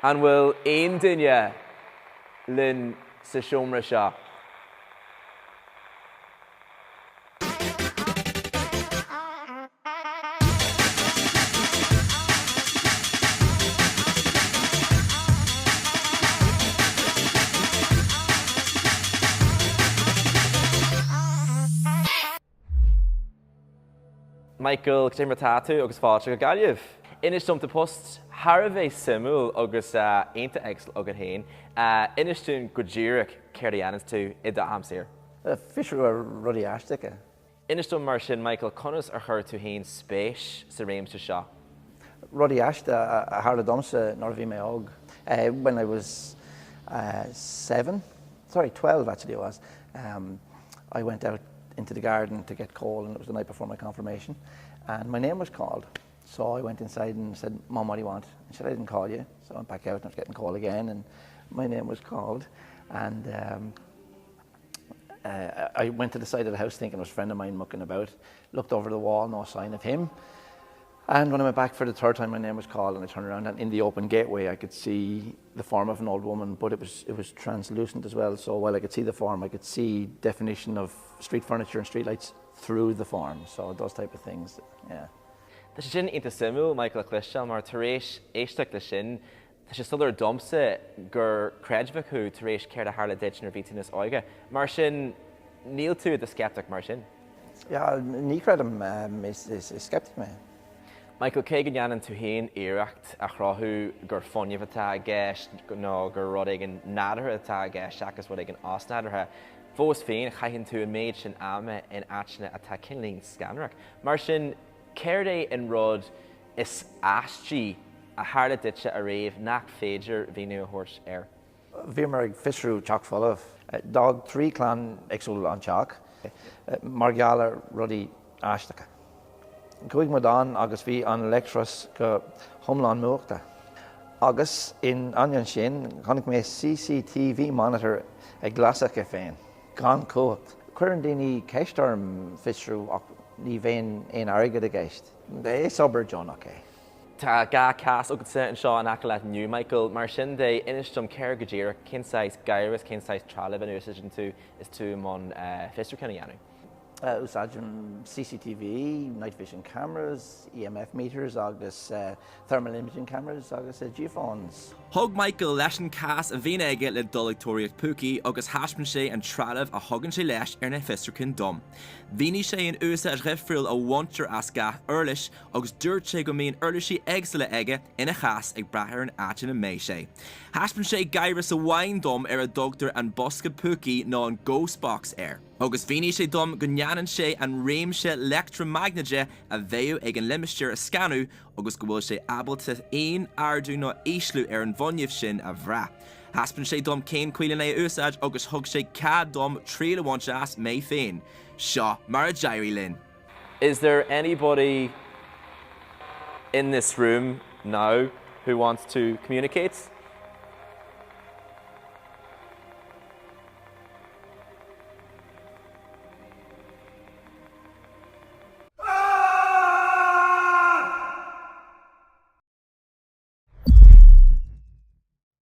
An bhfuil aon duine linn sa seomra seo? Michael, cad é mar atá tú agus fáilte go Gaillimh. Inis dom, tá post thar a bheith suimiúil agus iontach éagsúil agat féin. Inis dúinn go díreach céard a dhéananns tú i do am saor. Fiosrú ar rudaí aisteacha. Inis dom mar sin, Michael, conas ar chuir tú féin spéis sa réimse seo? Rudaí aisteacha a tharla domsa nuair a bhí mé óg. When I was seven, sorry, 12 actually it was, I went out into the garden to get coal and it was the night before my confirmation and my name was called. So I went inside and said, Mom, what do you want? And she said, I didn't call you. So I went back out and I was getting coal again and my name was called. And um, uh, I went to the side of the house thinking it was a friend of mine mucking about, looked over the wall, no sign of him. And when I went back for the third time, my name was called, and I turned around, and in the open gateway, I could see the form of an old woman, but it was it was translucent as well. So while I could see the form, I could see definition of street furniture and streetlights through the form. So those type of things, yeah. Tá sé sin iontach suimiúil, Michael, a chloisteáil, mar tar éis éisteacht leis sin, tá sé soiléir domsa gur creidmheach thú tar éis céard a tharla duit nuair a bhí tú níos óige. Mar sin, níl tú i do sceipteach mar sin? Yeah, ní chreidim, is sceiptic mé. Michael, cé go ndéanann tú féin iarracht a chruthú gur fuinneamh atá i gceist nó gur rud éigin nádúrtha atá i gceist seachas rud éigin osnádúrtha, fós féin caitheann tú an méid sin ama in áiteanna atá cineáilín scanrach. Mar sin, céard é an rud is aistí a tharla duitse ariamh nach féidir mhíniú a thabhairt air? Bhíomar ag fiosrú teach folamh. D'fhág 3 clann éagsúil an teach mar gheall ar rudaí aisteacha. Chuaigh muid ann agus bhí an leictreachas go hiomlán múchta. Agus in ainneoin sin, chonaic mé CCTV monitor ag lasadh é féin, gan cumhacht. Cuireann daoine ceist orm fiosrú ach ní bheinn aon airgead i gceist. Is obair deonach é. Tá 2 cás agatsa anseo in aice leat inniu, Michael. Mar sin de, inis dom céard go díreach, cén saghas gaireas, cén saghas trealaimh a úsáideann tú is tú i mbun fiosrúchán a dhéanamh? Úsáidim CCTV, night vision cameras, EMF meters agus thermal imaging cameras agus geophones. Thug Michael leis an cás a bhíonn aige le dul ag tóraíocht púcaí agus thaispeáin sé an trealamh a thugann sé leis ar na fiosrúcháin dom. Mhínigh sé an úsáid dhifriúil a bhaintear as gach uirlis agus dúirt sé go mbíonn uirlisí éagsúla aige ina chás ag brath ar an áit ina mbeidh sé. Thaispeáin sé gaireas amháin dom ar a dtugtar an bosca púcaí nó an ghost box air, agus mhínigh sé dom go ndéanann sé an réimse leictreamaighnéide a bheadh ag an limistéar a scanadh agus go bhfuil sé ábalta aon ardú nó ísliú ar an bhfuinneamh sin a bhrath. Thaispeáin sé dom cén chaoi len é a úsáid agus thug sé cead dom triail a bhaint as mé féin. Seo mar a d'éirigh linn. Is there anybody in this room now who wants to communicate?